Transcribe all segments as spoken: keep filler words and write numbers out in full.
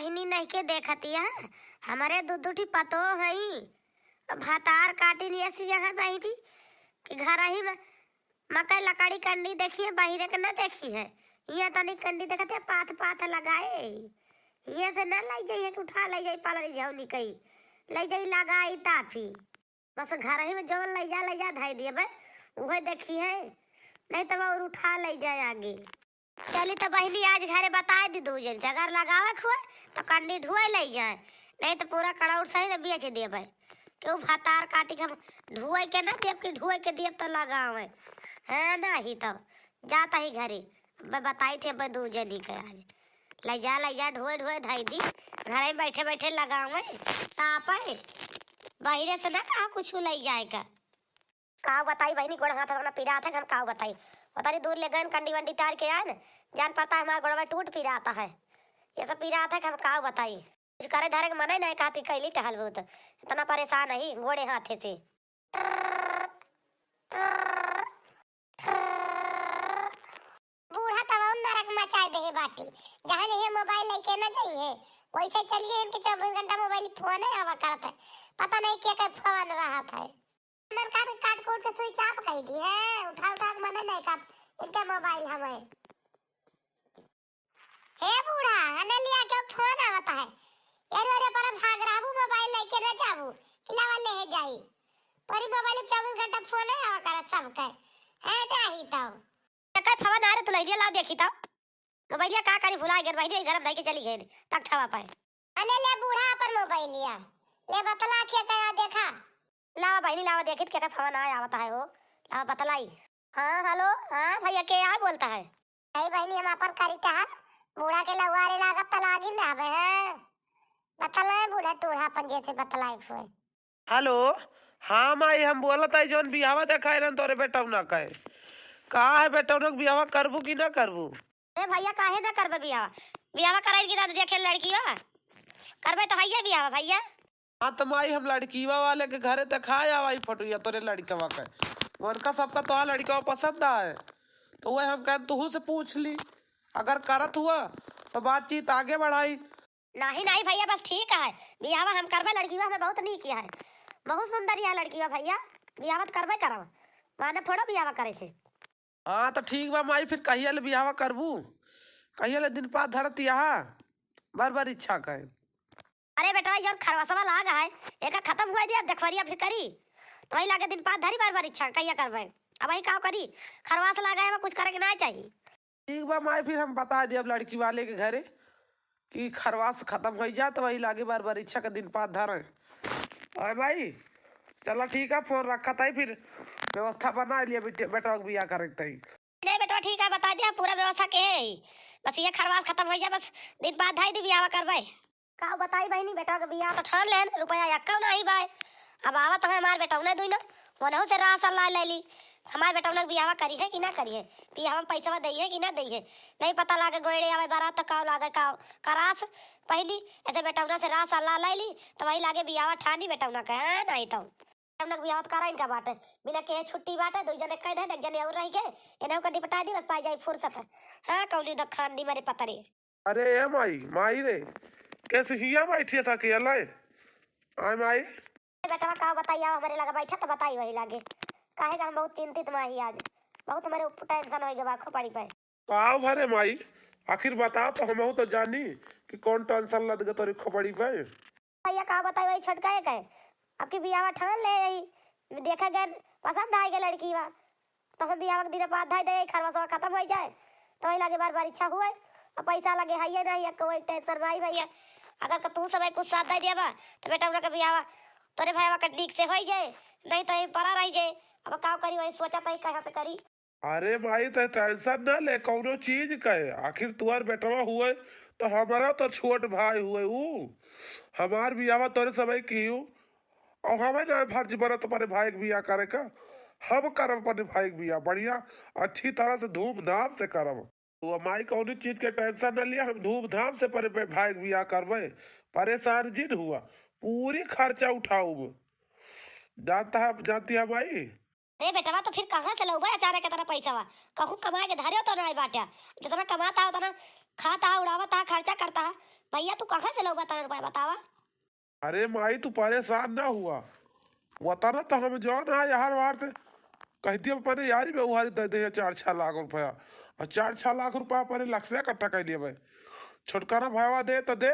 बहिनी नहीं के देखतिया, हमरे दू दू ठी पतोह हई, भतार काटिन ये सी यहाँ बैठी कि घर ही में मकई लकड़ी कंडी देखिए, बहिरे के ना देखी है। ये तनी कंडी देखते पाथ पाथ लगाए, ये से ना लई जाइए कि उठा लई जाई पालरी झौनी कई, लई जाई लगाई ताफी। बस घर ही में जवन लई जा, लई जा, धई दिए बे, उहे देखी है, नहीं तो और उठा लई जाए आगे। चली तो बहिनी आज घरे बताए दी दू जन, अगर लगावे खुए तो कंडी ढुए लई जाए, नहीं तो पूरा कड़ौर सही तो बेच देबे। केहू भतार काटी के हम ढुए के ना देब कि ढुए के देब तो लगावे। हाँ, नहीं तो जाता ही घरे, ब-, बताई थे बे दू जनी के आज। लई जा, लई जा, ढुए ढुए धई दी, घरे बैठे बैठे लगावे, तापे, बहिरे से ना कहा कुछ लई जाए का। काव बताई बहिनी, गोड़ हाथ अपना पिरात है कि हम काव बताई। पता नहीं दूर ले गए कंडी वंडी टार के आन, जान पड़ता है हमारा गोड़वा टूट पिराता है। ये सब पिरात है कि हम काव बताई। कुछ करे धरे के मने नहीं कहती कैली टहलबू तो इतना परेशान है गोड़े हाथे से। बूढ़ा तब और नरक मचाए देहे बाटी। जहाँ जइहे मोबाइल लेके ना जइहे, वैसे चलिए इनके चौबीस घंटा मोबाइल फोन है आवा करत है। पता नहीं क्या क्या फोन रहत है। मन काट काट कूट के स्विच ऑफ कर दी है, उठा उठा के मने नहीं काट इनके मोबाइल हमें। हे बूढ़ा, हने लिया के फोन आवत है। अरे अरे पर भाग रहबू मोबाइल लेके न जाबू, खिलावा ले है जाई। तोरी मोबाइल में चौबीस घंटा फोन है आवा करत सबके। है जाही तो। एकर फवा ना रे, तू लइलिया ला देखी तब। मोबाइलिया का करी, भुला गए, बहिनी घर में धई के चली गए, तक थवा पाए। अने ले बूढ़ा अपन मोबाइलिया, ले बतला के कया देखा। लावा बहिनी, लावा देखी त केकर फवा ना आवत है हो, लावा बतलाई। हाँ, हेलो, हाँ भैया, के आ बोलता है? नहीं बहिनी, हम अपन करी टहल, बूढ़ा के लहुआरे लागत त लागिन रहबे, हैं? बतलाए बूढ़ा टूढ़ा अपन जैसे बतलाए हुए। हेलो, हाँ माई, हम बोलत हई जौन बियाहवा देखाए रहन तोरे बेटौना के। का है बेटौना के बियाहवा करबू कि ना करबू? अरे भैया, काहे ना करबे बियाहवा? बियाहवा कराई कि ना देखे लड़किया? करबे तो हइये बियाहवा भैया। हाँ तो माई, हम लड़किया वाले के घरे देखाए आवा ई फोटोया तोरे लड़कवा के। उनका सबका तोहार लड़कवा पसंद आए। तो वह हम कहन तुहू से पूछ ली। अगर करत हुआ तो बातचीत आगे बढ़ाई। नहीं, नहीं भैया, बस ठीक है, बियाहवा हम करबे, लड़कीवा हमें बहुत नीक है, बहुत सुंदर है लड़कीवा भैया, बियाहवा तो करबे करब, माने थोड़ा बियाहवा करे से। हाँ तो ठीक बा माई, फिर कहिया ले बियाहवा करबू, कहिया ले दिन पात धरत यहाँ, बर बर इच्छा कहे। अरे बेटवा, जौन खरवसवा लाग है, एका खत्म हुआ दिया, देखवरिया फिर करी, तो वही लागे दिन पात धरी, बर बर इच्छा कहिया करबे, अब वही का करी, खरवास लाग है, कुछ करे के ना चाहिए। ठीक बा माई, फिर हम बता दिया अब लड़की वाले के घरे कि खरवास खत्म हो जा, तो वही लागे बर बर इच्छा के दिन पात धरे। अरे माई, चला ठीक है, फोन रखत हई, फिर व्यवस्था बना लिया बेटे, बेटवा के बियाह करे के तई। नहीं बेटवा, ठीक है, बता दिया, पूरा व्यवस्था के है, बस ये खरवास खत्म हो जा, बस दिन पात धई दी, बियाह करबे। का बताई बहिनी, बेटवा के बियाह तो ठान लेन, रुपया यक्का नहीं बाय। अब आवत है हमार बेटौना दुई ना, वनहु से राह सलाह ले ली। हमार बेटौना के बियाहवा करी है कि ना करी है, बियाहवा में पैसवा दई है कि ना दई है, नहीं पता लागे। गोइड़े आवे बारात तो काव लागे, काव करास पहिली, ऐसे बेटौना से राह सलाह ले ली, तो वही लागे बियाहवा ठानी बेटौना के, हाँ, नहीं तो। बेटौना के बियाहवा तो करा इनका बाटे, बिना के छुट्टी बाटे, दुई जने कह दे, एक जने और रह गए, इन्हें का निपटा दी, बस पाई जाई फुर्सत। हाँ, कौली दखान दी मरे पतरे। अरे ए माई, माई रे, कैसे हिया बैठी है सकेला? आय माई। बेटवा का बताई, आओ हमरे लगा बैठा तो बताई वही लागे। काहे का हम बहुत चिंतित माही आज, बहुत हमरे ऊपर टेंशन होई गवा खोपड़ी पे। का भरे माई, आखिर बता तो हमहू तो जानी कि कौन टेंशन लद गए तोरी खोपड़ी पे। भैया का बताई वही छोटका एक है, अब की बियाहवा ठान ले रही, देखा गए पसंद आ गए लड़की बा, तो हम बियाह के दिन पात धाई दे, खरवसवा खत्म हो जाए, तो वही लागे बर बर इच्छा हुए, और पैसा लगे है ये नहीं, कोई टेंशन नहीं भैया। अगर क तू सब कुछ साथ दे दिया बा, तो बेटौना के बियाह तोरे भाईवा के नीक से हो जाए, नहीं तो ये परा रह जाए। अब का करी, वही सोचा तो कहाँ से करी। अरे माई, तो टेंशन ना ले कौनो चीज के, आखिर तुहार बेटवा हुए तो हमारा तो छोट भाई हुए ऊ, हमार बियाह तोरे समय की ऊ, और हमें ना फर्ज बनत अपने भाई के बियाह करे का। हम करब अपने भाई के बियाह बढ़िया, अच्छी तरह से, धूमधाम से करब। तो माई कौनो चीज के टेंशन न लिया, हम धूमधाम से अपने भाई के बियाह करबे। परेशान जिन हुआ, पूरी खर्चा उठाऊब। जानता है, जानती है माई। अरे बेटवा, तो फिर कहाँ से लउबे अचानक इतना पैसा? कहूँ कमाए के धरे तो नहीं बाटे, जितना कमाता है उतना खाता है, उड़ावता है, खर्चा करता है। भैया, तू कहाँ से लउबा इतना रुपया, बतावा? अरे माई, तू परेशान ना हुआ, वतना तो हम जौन है यार वार ते कह दिया, अपने यारी में उहारी दे दे चार छह लाख रुपया, और चार छह लाख रुपया अपने लक्ष्य इकट्ठा कर लिया भाई। छोटकाना भाईवा दे तो दे,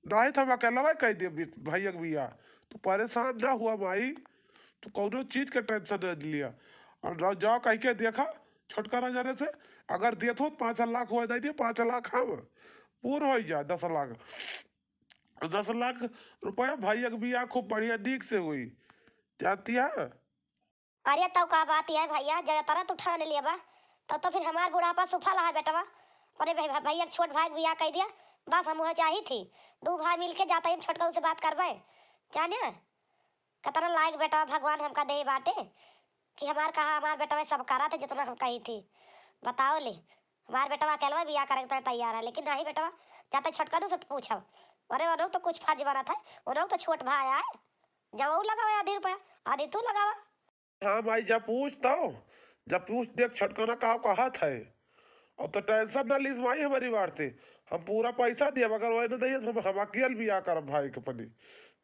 नहीं तो हम अकेलवा कह दिया भैया के बियाह। तू परेशान ना हुआ माई, तू कौनो चीज के टेंशन न लिया। और जाओ, जाओ कह के देखा छोटकाना जाने से, अगर देत हो तो पाँच लाख हो दे दिए, पाँच लाख हम पूर हो जाए, दस लाख, दस लाख रुपया भैया के बियाह खूब बढ़िया नीक से हुई, जानती है। अरे तब का बात है भैया, जब तरह तू ठान लेबा, तब तो फिर हमार बुढ़ापा सुफल है बेटवा। अरे भाई, भैया के छोट भाई के बियाह कह दिया, बस हम वह चाही थी, दू भाई मिलके जाता ही हम छोटका से बात करबे, जाने कतना लायक बेटवा भगवान हमका दे बाटे कि हमार कहा हमार बेटवा सब करा थे जितना हम कही थी। बताओ ले, हमार बेटवा अकेलवा बियाह करे के तैयार है, लेकिन नहीं बेटवा, जाते छोटकनू से पूछब। अरे ओनहु तो कुछ फर्ज बनत है, ओनहु तो छोट भाई आए, जब वो लगावे आधी रुपया, आधी तू लगावा। हाँ माई, जा पूछ तो, जा पूछ देख छोटकना का कहत है। अब तो टेंशन ना लीस माई हमारी बार से, हम पूरा पैसा दिया, मगर वही ना दइए हम, हम अकेल बियाह करब भाई के अपनी।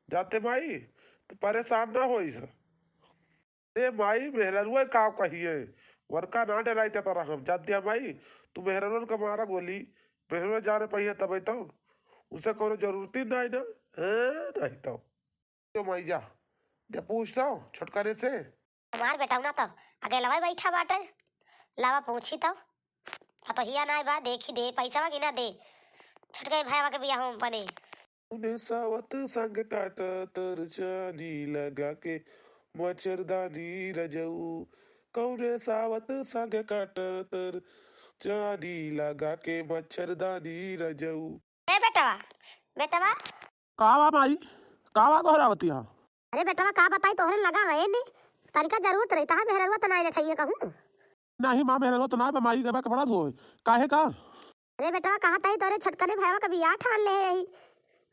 जाते माई, तो परेशान ना होइस। ए माई, मेहररुआ का कहिए, वरका ना डराई ते तरह हम। जाते माई, तू मेहररुआ के मारा गोली, मेहररुआ जाने पहिए तबे तो, उसे कोनो जरूरत ही नहीं ना, है नहीं तो। जो माई जा, जा पूछ तो छोटकने से। हमार बेटौना तो अकेलवा बैठा बाटे। लावा पूछी तो। पतोहिया नाय बा, देखी दे, पैसा बा कि ना दे। छोटके भैया के बियाह में बने। उन्हें सावत संग काटा तर चानी लगा के मच्छरदानी रजऊ। कौने सावत संग काटा तर चानी लगा के मच्छरदानी रजऊ। ए बेटवा, बेटवा। का बा माई? का बा गोहरावती हा? अरे बेटवा, का बताई, तोहरे लगा रहे ने, तनिका जरूरत रही, तहा मेहररुआ त नाई रठइया कहूँ। नहीं माँ, मेहररुआ त नाई बा माई, गबा के पड़त होए। काहे का? अरे बेटवा, कहा तही तोरे छोटकने भैया का बियाह ठान ले ही,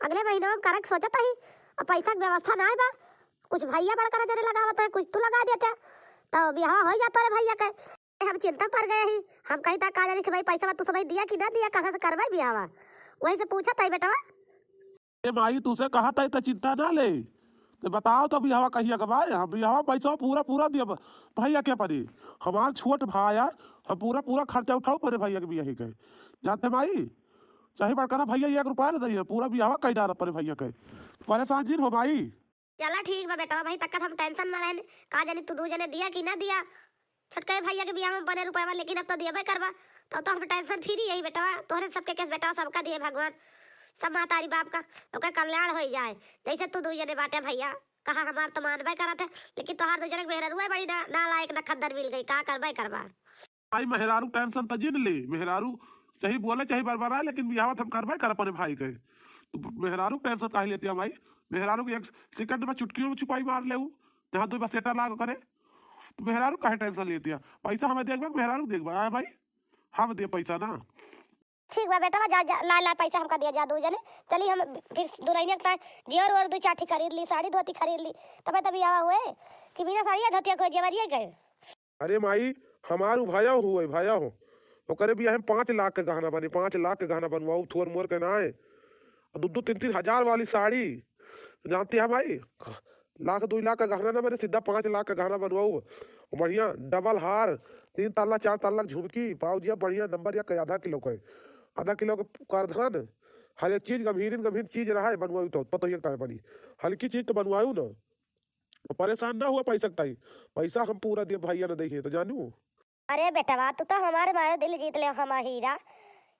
अगले महीना में करक सोचत ही, और पैसा के व्यवस्था नाई बा, कुछ भैया बड़का जने लगावत है, कुछ तू लगा देते, तो बियाह हो जा तोरे भैया के। हम चिंता पड़ गए ही। हम कही था का जानी कि भाई पैसा तू सब दिया कि ना दिया, कहाँ से करवाई बियाहवा, वही से पूछा था बेटवा। ए माई, तुसे कहा था इतना चिंता ना ले, तो बताओ तो बियाहवा कहिया के भाई, हम बियाहवा पैसा पूरा पूरा दिया भैया के परी। हमार छोट भाई है, हम पूरा पूरा खर्चा उठाओ परे भैया के बियाह के। जाते माई, चाहे बड़का ना भैया एक रुपया ना दिए, पूरा बियाहवा कही डाल परे भैया के। परेशान जिन हो माई। चला ठीक बा बेटवा, भाई तक हम टेंशन में रहन, का जानी तू दू जने दिया कि ना दिया। छोटके भैया के बियाह में बने रुपया, लेकिन अब तो दियबे करबा, तब तो हम टेंशन फ्री यही बेटवा, तोहरे सबके केस बेटवा सबका दिए भगवान, सब महतारी बाप का ओकर कल्याण हो जाए। जैसे तू दू जने बाटे भैया, कहा हमार तो मानबे करत है, लेकिन तोहार दू जने के मेहररुआ बड़ी ना, नालायक नखद्दर मिल गई, का करबे करबा। भाई मेहरारू टेंशन त जिन ले, मेहरारू चाहे बोले चाहे बरबराए, लेकिन बियाह हम करबे कर अपने भाई के। तो मेहरारू टेंशन काहे लेती है भाई? मेहरारू के एक सेकंड में चुटकियों में छुपाई मार ले, जहाँ दो बसेटा लाग करे। तो मेहरारू काहे टेंशन लेती है? पैसा हमें देखबे, मेहरारू देखबे? आए भाई, हम दे पैसा ना। ठीक बा बेटवा, जा, जा, ला, ला, पैसा हमका दिया जा, दू जने। चली हम फिर दुल्हनिया के ताईं जेवर ओवर दू चार ठी खरीद ली, साड़ी धोती खरीद ली, तबे तभी आवा हुए कि बिना साड़िया धोतिया को जेवरिया गए। अरे माई, हमार उ भाया हो, ए भाया हो, ओकरे बियाह में पाँच लाख के गहना बनी, पाँच लाख के गहना बनवाऊ, थोर मोर के ना आए। और दो दो तीन तीन हजार वाली साड़ी, जानती है माई, लाख दो लाख का गहना ना बने, सीधा पाँच लाख का गहना बनवाऊ। बढ़िया डबल हार, तीन तल्ला चार तल्ला झुमकी, पाउजिया बढ़िया नंबर या के आधा किलो के, आधा किलो के करधन, हर एक चीज गंभीर गंभीर चीज रहा है बनवाऊ तो पतोहिया के ताईं बनी, हल्की चीज तो बनवाऊ ना। परेशान ना हुआ पैसा के ताईं, पैसा हम पूरा दिए भैया न दे तो जानू। अरे बेटवा, तू तो हमारे मारे दिल जीत ले, हमार हीरा।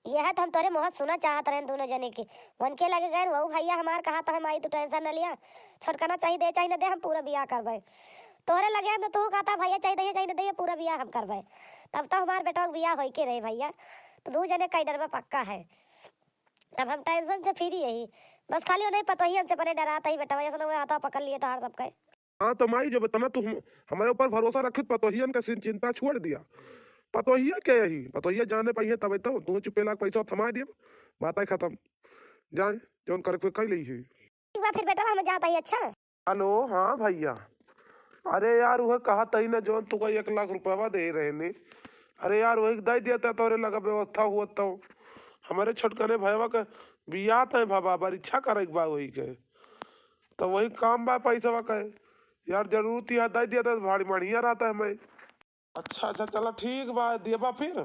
यह तो हम तोरे मुँह सुना चाहत रहे दोनों जने के। उनके लगे गए, वहू भैया हमार कहा था, "माई, तू टेंशन न लिया, छोटकना चाही दे, चाही न दे, हम पूरा बियाह करबे।" तोहरे लगे हम तो तू कहता, "भैया, चाही दे, चाही न दे, पूरा बियाह हम करबे।" तब तो हमार बेटवा के बियाह होई के रहे भैया। तो दू जने का डरबा पक्का है। अब हम टेंशन से फ्री यही, बस खाली उन्हें पतोहियन से बने डरात ही बेटवा, ऐसा ना हुआ हाथवा पकड़ लिए तोहार सबके। हाँ तो माई, जब इतना तू हम, हमारे ऊपर भरोसा रखित, पतोहियन का सिन चिंता छोड़ दिया। पतोहिया क्या यही, पतोहिया जाने पाइए तबे तो तुम्हें चुपे लाख पैसा थमा दिए, बात ही खत्म। जाए जौन करे कोई कह ली है। ठीक बा फिर बेटवा, हम जाता ही। अच्छा। हेलो, हाँ भैया। अरे यार, वह कहा तही ना जौन तुका एक लाख रुपया दे रहे ने। अरे यार, वही दे दिया था, तोरे लगा व्यवस्था हुआ तो। हमारे छोटकने भैया का बियाह तय भवा, बरिच्छा करे के बा वही के। तो वही काम बा पैसवा के। यार, जरूरत ही है, दे दिया तो भारी बढ़िया रहता है मैं। अच्छा, अच्छा, चला ठीक बा, दियबा फिर।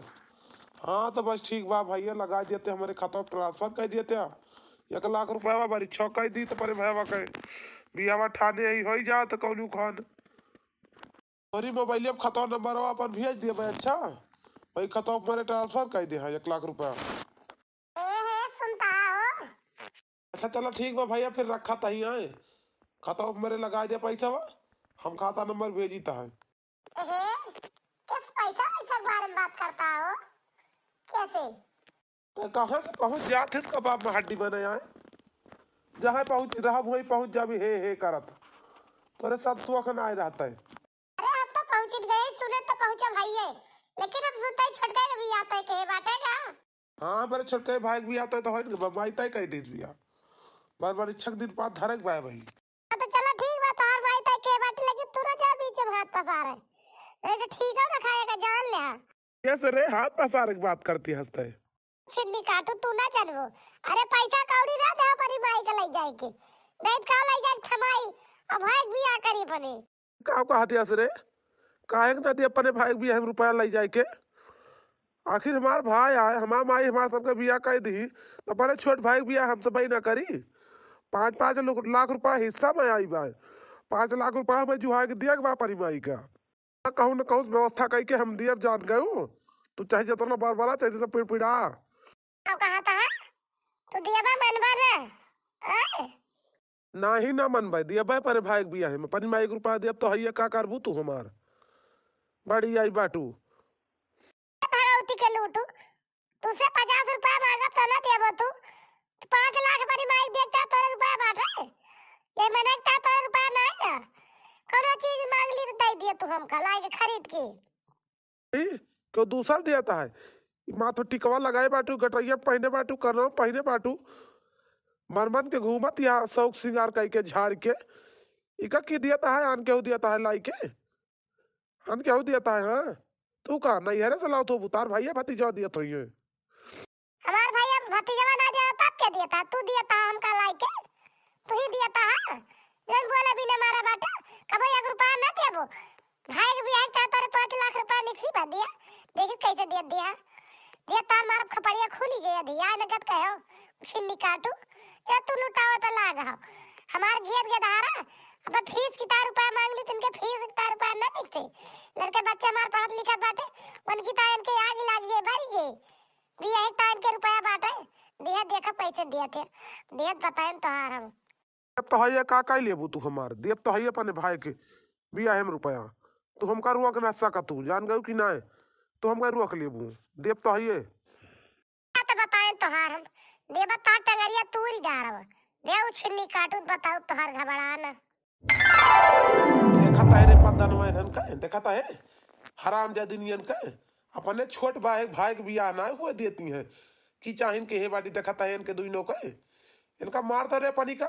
हाँ, तो बस ठीक बा भैया, लगा देते, हमरे खाता में transfer कर देते। एक लाख रुपया बा, बरिच्छा कर दी तो परे भैया के बियाहवा ठाने ही होई जा तो कौनो खान। तोरी मोबाइल में खाता नंबर अपन भेज दिए भाई। अच्छा, वही खाता में मेरे transfer कर दे, हाँ, एक लाख रुपया। ए हे, सुनता हो? अच्छा, चला ठीक बा भैया, फिर रखा तही आए। खाता में मेरे लगा दे पैसा बा, हम खाता नंबर भेजी तहाँ। ए हे, किस पैसा, पैसा के बारे में बात करता हो? कैसे? तो कहाँ से पहुँच जात हिस कबाब में हड्डी बने आए? जहाँ पहुँच रहब वहीं पहुँच जाबी हे हे करत। तोरे सब सुख ना आए रहता है। अरे हम तो पहुँच गए, सुने तो पहुँचा भाई है, लेकिन हम सुनते ही छोटका के बियाह तय के बाटे का? हाँ, मेरे छोटके भाई के बियाह तय तो है ना, माई तय कह दीस बियाह। बार बार इच्छा के दिन पात धरक बाय भाई। हाँ, तो चला ठीक बा, तोहार माई तय के बाटे, लेकिन तू ना जा बीच में हाथ पसारे। नहीं तो ठीक है ना, खाए का जान ले। कैसे रे, हाथ पसारे की बात करती हंसते? छिन्नी काटू, तू ना जानबो। अरे पैसा कौड़ी ना दे अपनी माई के ले जाए के, नहीं तो का ले जाए थमाई, अब भाई के बियाह करी अपने। का कहत हस रे? काहे के ना दे अपने भाई के बियाह में रुपया ले जाए के? आखिर हमार भाई आए, हमार माई हमार सबके बियाह कर दी, तो अपने छोट भाई के बियाह हमसे भाई ना करी? पाँच पाँच लो-, लाख रुपया हिस्सा में आई बा, पाँच लाख रुपया हमें जुहा के दिया के बा अपनी माई का। कहूँ न कहूँ से व्यवस्था कई के हम दियब, जान गयो। तू चाहे जतना बरबरा, चाहे जतना पिड़पिड़ा। अब कहा था, तू दियबा मनबा ना? आए? नाही ना मनबे, दियबे अपने भाई के बियाह में, अपनी माई के रुपया दियब तो हइये, का करबू तू हमार? बड़ी आई बाटू। भगवती के लूटू, तुसे पचास रुपया मांगब तो ना देबो तू, तो पाँच लाख बड़ी माई देखता तोरे रुपया बाटे, ये मने का तोरे रुपया नहीं ना, कोनो चीज मांग ली तो दे दिए तू हमका लाए के खरीद के। ई, क्यों दूसर देता है? ई माथ टिकवा लगाए बाटू, गटैया पहने बाटू, करवा पहने बाटू, मन मन के घूमत यहाँ शौक सिंगार कई के झाड़ के, इका की दियता है, आन केहू दियता है लाई के? हम केहू दियता है, हाँ? तू का नैहरे से लावत हो, बुतार भैया भतीजा दियत होइए। हमार भैया भतीजवा ना दिया, तब के दियता? तू दियता हमका लाई के? तू ही दियता है? जौन बोले बिना मारा बाटा, कबो एक रुपया ना देबो। भाई के बियाह का तारे पाँच लाख रुपया निकसी बा दिया। देखी कैसे दिया दिया। दिया तार मारब खपड़िया खुली जे दिया, नगद कहो, छिन्नी काटू। या तू लुटावे पे लाग हो। हमार गियत गधारा, अब फीस कितना रुपया मांग ली, तुमके फीस कितना रुपया ना निकसे। लड़के बच्चे हमार पढ़त लिखत बाटे, उनकी तायन के आग लाग जे, भरी जे। बियाह तायन के रुपया बाटे, दिया देखा कैसे दिया थे, दिया बताएन तोहार हम। देब तो हइये, का काई लेबू तू हमार? देब तो हइये अपने भाई के बियाहे में रुपया। तू हमका रोक ना सकत तू, जान गयू कि नाय? तू हमका रोक लेबू, देब तो हइये। का तो बताएन तोहार हम, देबा तार टंगरिया तूरी डारब। दे उ छिन्नी काटू, बताऊ तोहार घबड़ा ना। देखत है रे पद्दनवा इन्हन का, देखत है हरामजादिनियन का। अपने छोट भाई, भाई के बियाह ना हुए देती हैं कि चाहिन के हे बाटी, देखत है इनके दुइनों का। इनका मार दे रे अपनी का,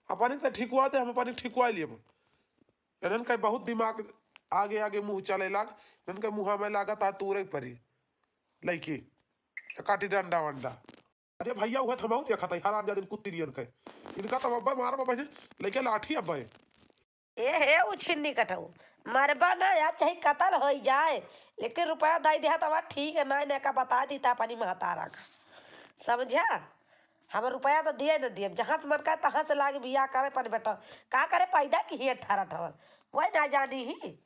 अपनी तो ठिकवा दे, हम अपनी ठिकवा लेब। इन्हन का बहुत दिमाग आगे आगे मुँह चले लाग, इन्हन के मुँह में लागत आ तूरे परी लइकी, तो काटी डंडा वंडा। अरे भैया, उहे थमाऊ देखत है, हरामजादिन कुत्ती नियन के। इनका तो अब्बे मारब बहिन, लइके लाठी अब्बे। ए हे, उ छिन्नी कटऊ, मरबा ना यार, चाहे कतल होई जाए, लेकिन रुपया दई देहा तो ठीक है, ना, ना का बता दी ता अपनी महतारा का, समझा? हम रुपया तो दिए न दिए, जहाँ से मन करे तहाँ से लागे बियाह करे पर बेटा, का करे पैदा की ही अठारह ठवर, वही ना जानी ही,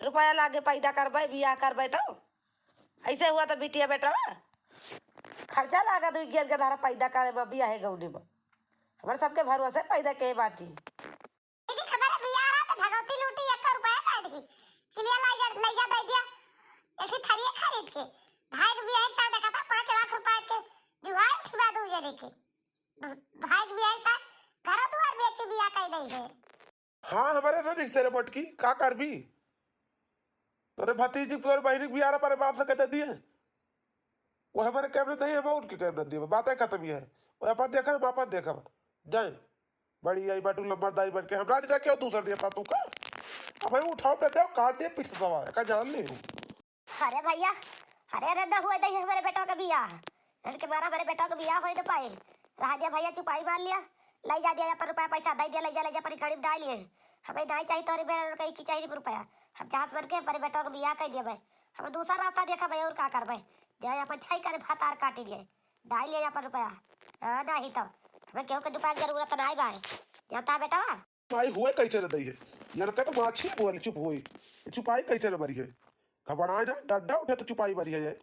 रुपया लागे पैदा करबे, बियाह करबे तो ऐसे हुआ तो बिटिया बेटा खर्चा लागत हुई, गियर के धारा पैदा करे में, बियाहे गौनी में। हमारे सबके भरोसे पैदा के बाटी। दीदी, खबर है, बियाह रहा तो भगवती लूटी, एक रुपया काट दी। किलिया लाई जा, लाई जा, दे दिया। एक ठे थरिया खरीद के। भाई के बियाह का देखा था, पाँच लाख रुपया के जुगाड़ उठवा दू जने के। भ-, भाई के बियाह का घर दुआर बेच के बियाह कर दे है। हाँ, हमारे ना निकसे रे बटकी, का करबी? तोरे भतीजी, तोरे बहिनी के बियाह अपने बाप से कहते दिए। वो हमारे कैमरे तही है, हम उनके कैमरे दिए, बातें खत्म ही है। वो अपन देखे, हम अपन देखब। जाए, बड़ी आई बाटू लंबरदारी बन के, हमरा दिया क्यों दूसर दिया था तू का? अब भाई उठाओ बेटे, काट दे पीछे सवा, का जान ले। अरे भैया, अरे, अरे, ना हुए दही हमारे बेटा का बियाह। इनके मारा हमारे बेटा का बियाह होए ना पाए। रहा दिया भैया, चुपाई मार लिया, लै जा दिया अपन रुपया पैसा, दै दिया, लै जा, लै जा, अपन कड़ी में डाल लिए। हमें नाहीं चाहिए तोरे बेरा कहीं की चाहिए रुपया, हम चाहत बन के अपन बेटवा के बियाह कर दिया भाई, हमें दूसरा रास्ता देखा भाई, और का करबे, जा अपन छई करे भातार काट लिए, डाल लिए अपन रुपया। हाँ, नाहीं तब हमें केहू के रुपया के जरूरत नाहीं बाय, जानता बेटवा। माई हुए कैसे न दई है, लड़का तो माछी बोल चुप हुई, चुपाई कैसे न मरी है, घबराए ना, डंडा उठे तो चुपाई मरी है।